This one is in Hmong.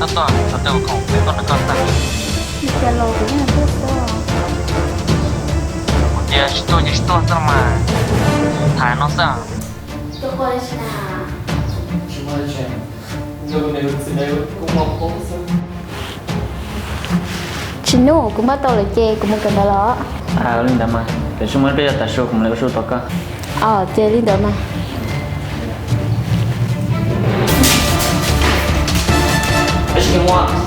Tuaj tuaj, tsov rog khoom peb tuaj nrog koj tag. Ua cas los kuv yeej tuaj xwb. Kuv tias tsis tuaj ces tsis tuaj xwb los mas, tham no xwb. Tsis muaj, kuv npaj tau lawm ces kuv mus kawm ntawv los. Li ntawd mas, peb sib muab peb yog tav su, kuv mus lawv su tos koj. Ces li ntawd mas. Peb sib muab.